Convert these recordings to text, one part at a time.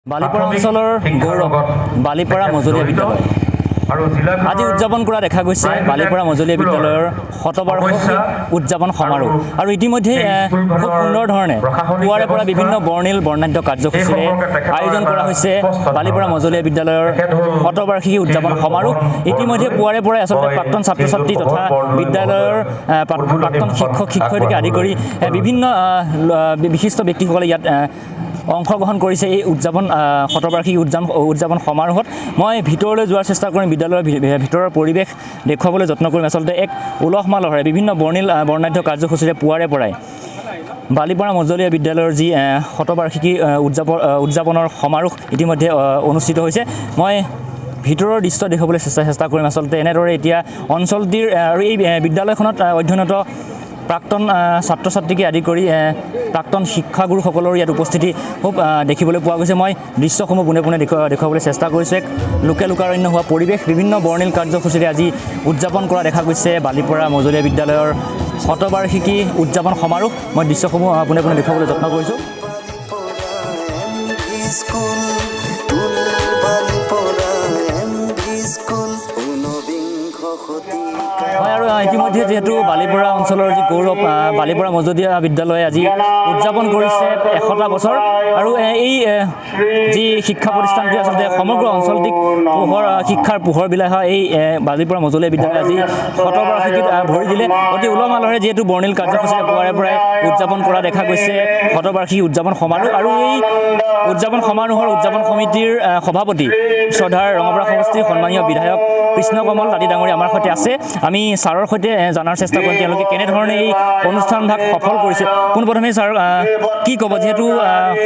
বালিপৰা প্ৰাথমিক অঞ্চলৰ শিক্ষাৰ গৌৰৱ লগত বালিপৰা তেখেত মজলীয়া জড়িত বিদ্যালয় আৰু জিলাখনৰ আজি উদযাপন কৰা দেখা গৈছে প্ৰায়বিলাক বালিপৰা মজলীয়া স্কুলৰ বিদ্যালয়ৰ শতবাৰ্ষিকী সমস্যা উদযাপন সমাৰোহ আৰু আৰু ইতিমধ্যে এই স্কুলখনৰ খুব সুন্দৰ ধৰণে প্ৰশাসনিক পুৱাৰে পৰা ব্যৱস্থা বিভিন্ন বৰ্ণিল বৰ্ণাঢ্য কাৰ্যসূচীৰে এই সম্পৰ্কে তেখেতৰ আয়োজন কৰা এটা হৈছে স্পষ্ট ধাৰণা বালিপৰা আছে। মজলীয়া বিদ্যালয়ৰ তেখেত হ'ল শতবাৰ্ষিকী উদযাপন শ্ৰীযুত সমাৰোহ। পৱন ইতিমধ্যে বৰদলৈ। পুৱাৰে পৰাই আচলতে মই প্ৰাক্তন ছাত্ৰ ছাত্ৰী শ্ৰীযুত তথা পৱন বৰদলৈ বিদ্যালয়ৰ মহোদয়ক উদ্বোধনী প্ৰাক্তন ভাষণ শিক্ষক শিক্ষয়িত্ৰীকে আদি কৰি আগবঢ়াবলৈ বিভিন্ন বিশিষ্ট ব্যক্তিসকলে ইয়াত অংশগ্ৰহণ কৰিছে এই উদযাপন শতবাৰ্ষিকী উদযাপন সমাৰোহত। মই ভিতৰলৈ যোৱাৰ চেষ্টা কৰিম, বিদ্যালয়ৰ ভিতৰৰ পৰিৱেশ দেখুৱাবলৈ যত্ন কৰিম। আচলতে এক উলহ মালহেৰে বিভিন্ন বৰ্ণিল বৰ্ণাঢ্য কাৰ্যসূচীৰে পুৱাৰে পৰাই বালিপৰা মজলীয়া বিদ্যালয়ৰ যি শতবাৰ্ষিকী উদযাপনৰ সমাৰোহ ইতিমধ্যে অনুষ্ঠিত হৈছে। মই ভিতৰৰ দৃশ্য দেখুৱাবলৈ চেষ্টা কৰিম। আচলতে এনেদৰে এতিয়া অঞ্চলটিৰ আৰু এই বিদ্যালয়খনত অধ্যয়নৰত প্ৰাক্তন ছাত্ৰ ছাত্ৰীকে আদি কৰি প্ৰাক্তন শিক্ষাগুৰুসকলৰ ইয়াত উপস্থিতি খুব দেখিবলৈ পোৱা গৈছে। মই দৃশ্যসমূহ পোনে পোনে দেখুৱাবলৈ চেষ্টা কৰিছোঁ। এক লোকে লোকাৰণ্য হোৱা পৰিৱেশ, বিভিন্ন বৰ্ণিল কাৰ্যসূচীৰে আজি উদযাপন কৰা দেখা গৈছে বালিপৰা মজলীয়া বিদ্যালয়ৰ শতবাৰ্ষিকী উদযাপন সমাৰোহ। মই দৃশ্যসমূহ পোনে পোনে দেখুৱাবলৈ যত্ন কৰিছোঁ। স্কুল তুমি বালিপৰা এম ভি স্কুল, ঊনবিংশ শতিকা। হয়, আৰু ইতিমধ্যে যিহেতু বালিপৰা অঞ্চলৰ যি গৌৰৱ বালিপৰা মজলীয়া বিদ্যালয়ে আজি উদযাপন কৰিছে 100টা বছৰ আৰু এই যি শিক্ষা প্ৰতিষ্ঠানটোৱে আচলতে সমগ্ৰ অঞ্চলটিক পোহৰ শিক্ষাৰ পোহৰ বিলাই অহা এই বালিপৰা মজলীয়া বিদ্যালয়ে আজি শতবাৰ্ষিকীত ভৰি দিলে। অতি উলহ মালহেৰে যিহেতু বৰ্ণিল কাৰ্যসূচীৰে পুৱাৰে পৰাই উদযাপন কৰা দেখা গৈছে শতবাৰ্ষিকী উদযাপন সমাৰোহ। আৰু এই উদযাপন সমাৰোহৰ উদযাপন সমিতিৰ সভাপতি শ্ৰদ্ধাৰ ৰঙাপাৰা সমষ্টিৰ সন্মানীয় বিধায়ক কৃষ্ণ কমল তাঁতী ডাঙৰীয়া আমাৰ সৈতে আছে। আমি ছাৰৰ সৈতে জনাৰ চেষ্টা কৰিম তেওঁলোকে কেনেধৰণে এই অনুষ্ঠানভাগ সফল কৰিছে। পোনপ্ৰথমে ছাৰ, কি ক'ব, যিহেতু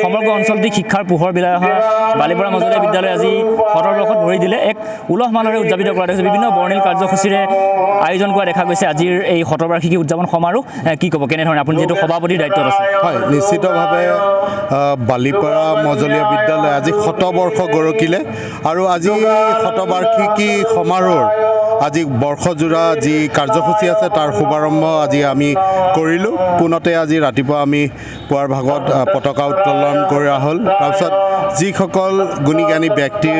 সমগ্ৰ অঞ্চলটিক শিক্ষাৰ পোহৰ বিলাই অহা বালিপৰা মজলীয়া বিদ্যালয় আজি শতবৰ্ষত ভৰি দিলে, এক উলহ মালহেৰে উদযাপিত কৰা দেখিছে, বিভিন্ন বৰ্ণিল কাৰ্যসূচীৰে আয়োজন কৰা দেখা গৈছে আজিৰ এই শতবাৰ্ষিকী উদযাপন সমাৰোহ, কি ক'ব, কেনেধৰণে আপুনি যিহেতু সভাপতিৰ দায়িত্বত আছে? হয়, নিশ্চিতভাৱে বালিপৰা মজলীয়া বিদ্যালয় আজি শতবৰ্ষ গৰকিলে আৰু আজি শতবাৰ্ষিকী সমাৰোহৰ আজি বৰ্ষজোৰা যি কাৰ্যসূচী আছে তাৰ শুভাৰম্ভ আজি আমি কৰিলোঁ। পোনতে আজি ৰাতিপুৱা আমি পুৱাৰ ভাগত পতাকা উত্তোলন কৰা হ'ল। তাৰপিছত যিসকল গুণী জ্ঞানী ব্যক্তিৰ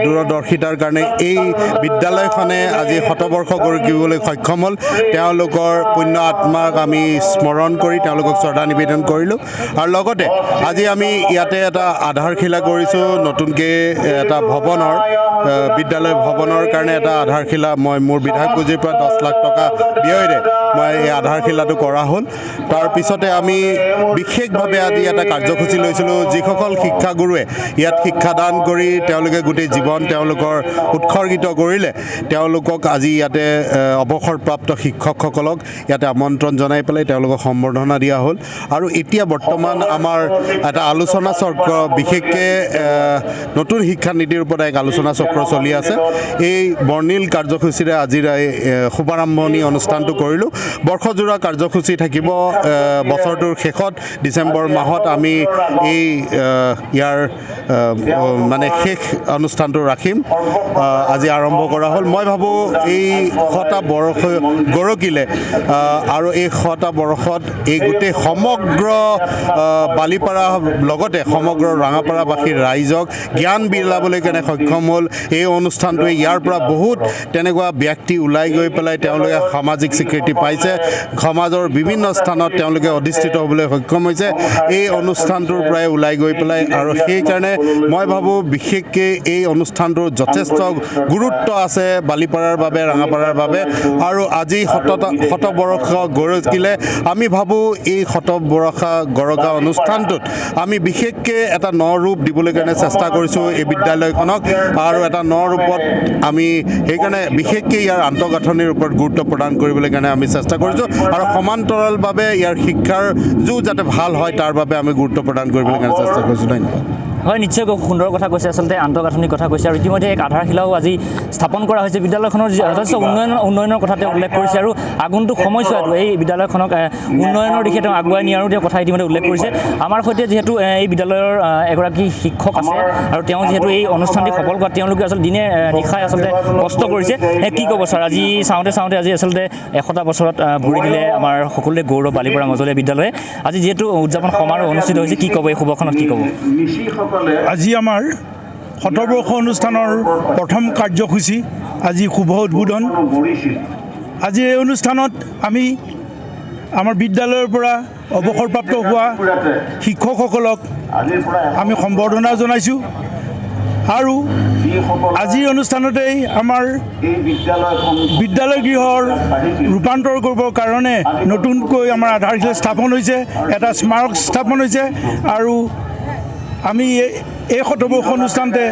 দূৰদৰ্শিতাৰ কাৰণে এই বিদ্যালয়খনে আজি শতবৰ্ষ গৰকিবলৈ সক্ষম হ'ল, তেওঁলোকৰ পুণ্য আত্মাক আমি স্মৰণ কৰি তেওঁলোকক শ্ৰদ্ধা নিবেদন কৰিলোঁ। আৰু লগতে আজি আমি ইয়াতে এটা আধাৰশিলা কৰিছোঁ, নতুনকৈ এটা ভৱনৰ, বিদ্যালয় ভৱনৰ কাৰণে এটা আধাৰশিলা মই মোৰ বিধায়ক পুঁজিৰ পৰা 10 লাখ টকা ব্যয়েৰে মই এই আধাৰশিলাটো কৰা হ'ল। তাৰপিছতে আমি বিশেষভাৱে আজি এটা কাৰ্যসূচী লৈছিলোঁ, যিসকল শিক্ষাগুৰুৱে ইয়াত শিক্ষাদান কৰি তেওঁলোকে গোটেই জীৱন তেওঁলোকৰ উৎসৰ্গিত কৰিলে, তেওঁলোকক আজি ইয়াতে অৱসৰপ্ৰাপ্ত শিক্ষকসকলক ইয়াতে আমন্ত্ৰণ জনাই পেলাই তেওঁলোকক সম্বৰ্ধনা দিয়া হ'ল। আৰু এতিয়া বৰ্তমান আমাৰ এটা আলোচনা চক্ৰ, বিশেষকৈ নতুন শিক্ষানীতিৰ ওপৰত এক আলোচনা চক্ৰ চলি আছে। এই বৰ্ণিল কাৰ্যসূচীৰে আজিৰ এই শুভাৰম্ভণি অনুষ্ঠানটো কৰিলোঁ। বৰ্ষজোৰা কাৰ্যসূচী থাকিব। বছৰটোৰ শেষত ডিচেম্বৰ মাহত আমি এই ইয়াৰ মানে শেষ অনুষ্ঠানটো ৰাখিম। আজি আৰম্ভ কৰা হ'ল। মই ভাবোঁ এই 100টা বৰ্ষ গৰকিলে আৰু এই 100টা বৰ্ষত এই গোটেই সমগ্ৰ বালিপাৰা লগতে সমগ্ৰ ৰঙাপাৰাবাসীৰ ৰাইজক জ্ঞান বিলাবলৈ কাৰণে সক্ষম হ'ল এই অনুষ্ঠানটোৱে। ইয়াৰ পৰা বহুত তেনেকুৱা ব্যক্তি ওলাই গৈ পেলাই তেওঁলোকে সামাজিক স্বীকৃতি পাইছে, সমাজৰ বিভিন্ন স্থানত তেওঁলোকে অধিষ্ঠিত হ'বলৈ সক্ষম হৈছে এই অনুষ্ঠানটোৰ পৰাই ওলাই গৈ পেলাই। আৰু সেইকাৰণে মই ভাবোঁ বিশেষকৈ এই অনুষ্ঠানটোৰ যথেষ্ট গুৰুত্ব আছে বালিপাৰাৰ বাবে, ৰঙাপাৰাৰ বাবে। আৰু আজি শতবৰ্ষ গৰকিলে, আমি ভাবোঁ এই শতবৰ্ষ গৰকা অনুষ্ঠানটোত আমি বিশেষকৈ এটা ন ৰূপ দিবলৈ কাৰণে চেষ্টা কৰিছোঁ এই বিদ্যালয়খনক। আৰু এটা ন ৰূপত আমি সেইকাৰণে বিশেষকৈ ইয়াৰ আন্তঃগাঁথনিৰ ওপৰত গুৰুত্ব প্ৰদান কৰিবলৈ কাৰণে আমি চেষ্টা কৰিছোঁ আৰু সমান্তৰালভাৱে ইয়াৰ শিক্ষাৰ জোৰ যাতে ভাল হয় তাৰ বাবে আমি গুৰুত্ব প্ৰদান কৰিবলৈ কাৰণে চেষ্টা কৰিছোঁ। ধন্যবাদ। হয়, নিশ্চয়কৈ সুন্দৰ কথা কৈছে, আচলতে আন্তঃগাঁথনিৰ কথা কৈছে আৰু ইতিমধ্যে এক আধাৰশিলাও আজি স্থাপন কৰা হৈছে। বিদ্যালয়খনৰ যি যথেষ্ট উন্নয়নৰ কথা তেওঁ উল্লেখ কৰিছে আৰু আগন্তুক সময়ছোৱাতো এই বিদ্যালয়খনক উন্নয়নৰ দিশে তেওঁ আগুৱাই নিয়াৰো তেওঁ কথা ইতিমধ্যে উল্লেখ কৰিছে। আমাৰ সৈতে যিহেতু এই বিদ্যালয়ৰ এগৰাকী শিক্ষক আছে আৰু তেওঁ যিহেতু এই অনুষ্ঠানটি সফল কৰাত তেওঁলোকে আচলতে দিনে নিশাই আচলতে কষ্ট কৰিছে। কি ক'ব ছাৰ, আজি চাওঁতে চাওঁতে আজি আচলতে 100টা বছৰত ভৰি দিলে আমাৰ সকলোৰে গৌৰৱ বালিপৰা মজলীয়া বিদ্যালয়ে। আজি যিহেতু উদযাপন সমাৰোহ অনুষ্ঠিত হৈছে, কি ক'ব এই শুভক্ষণত, কি ক'ব? আজি আমাৰ শতবৰ্ষ অনুষ্ঠানৰ প্ৰথম কাৰ্যসূচী আজি শুভ উদ্বোধন। আজি এই অনুষ্ঠানত আমি আমাৰ বিদ্যালয়ৰ পৰা অৱসৰপ্ৰাপ্ত হোৱা শিক্ষকসকলক আমি সম্বৰ্ধনা জনাইছোঁ আৰু আজিৰ অনুষ্ঠানতেই আমাৰ বিদ্যালয় গৃহৰ ৰূপান্তৰ কৰিবৰ কাৰণে নতুনকৈ আমাৰ আধাৰশিলা স্থাপন হৈছে, এটা স্মাৰক স্থাপন হৈছে আৰু আমি এই শতবৰ্ষ অনুষ্ঠানতে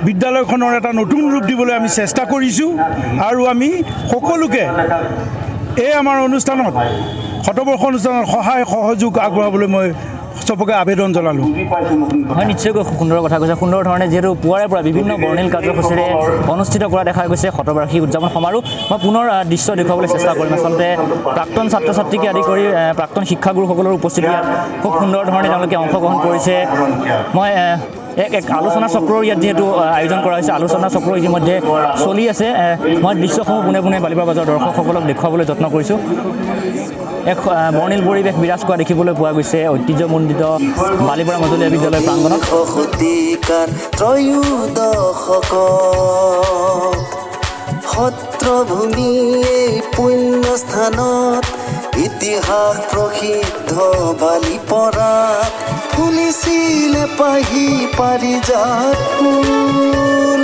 বিদ্যালয়খনৰ এটা নতুন ৰূপ দিবলৈ আমি চেষ্টা কৰিছোঁ আৰু আমি সকলোকে এই আমাৰ অনুষ্ঠানত শতবৰ্ষ অনুষ্ঠানত সহায় সহযোগ আগবঢ়াবলৈ মই চবকে আবেদন জনালোঁ। হয়, নিশ্চয়কৈ সুন্দৰ কথা কৈছে। সুন্দৰ ধৰণে যিহেতু পুৱাৰে পৰা বিভিন্ন বৰ্ণিল কাৰ্যসূচীৰে অনুষ্ঠিত কৰা দেখা গৈছে শতবাৰ্ষিকী উদযাপন সমাৰোহ। মই পুনৰ দৃশ্য দেখুৱাবলৈ চেষ্টা কৰিম। আচলতে প্ৰাক্তন ছাত্ৰ ছাত্ৰীকে আদি কৰি প্ৰাক্তন শিক্ষাগুৰুসকলৰ উপস্থিতি ইয়াত খুব সুন্দৰ ধৰণে তেওঁলোকে অংশগ্ৰহণ কৰিছে। মই এক এক আলোচনা চক্ৰৰ ইয়াত যিহেতু আয়োজন কৰা হৈছে, আলোচনা চক্ৰ ইতিমধ্যে চলি আছে। মই দৃশ্যসমূহ পোনে পোনে বালিপৰা বজাৰৰ দৰ্শকসকলক দেখুৱাবলৈ যত্ন কৰিছোঁ। এক বৰ্ণিল পৰিৱেশ বিৰাজ কৰা দেখিবলৈ পোৱা গৈছে ঐতিহ্যমণ্ডিত বালিপৰা মজলীয়া বিদ্যালয় প্ৰাংগণত। শতিকাৰ ত্ৰয়োদশকত সত্ৰভূমি এই পুণ্যস্থানত ইতিহাস প্ৰসিদ্ধ বালিপৰাত ফুলিছিলে পাহি পাৰিজাত ফুল,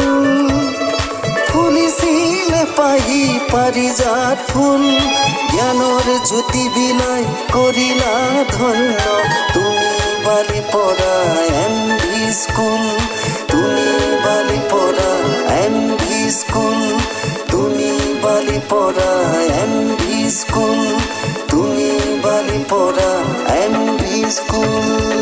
ফুলিছিলে পাহি পাৰিজাত ফুল। জ্ঞানৰ জ্যোতি বিলাই কৰিলা ধন্য তুমি বালিপৰা এম ভি স্কুল, তুমি বালিপৰা এম ভি স্কুল, তুমি বালিপৰা এম ভি স্কুল, তুমি বালিপৰা এম ভি স্কুল।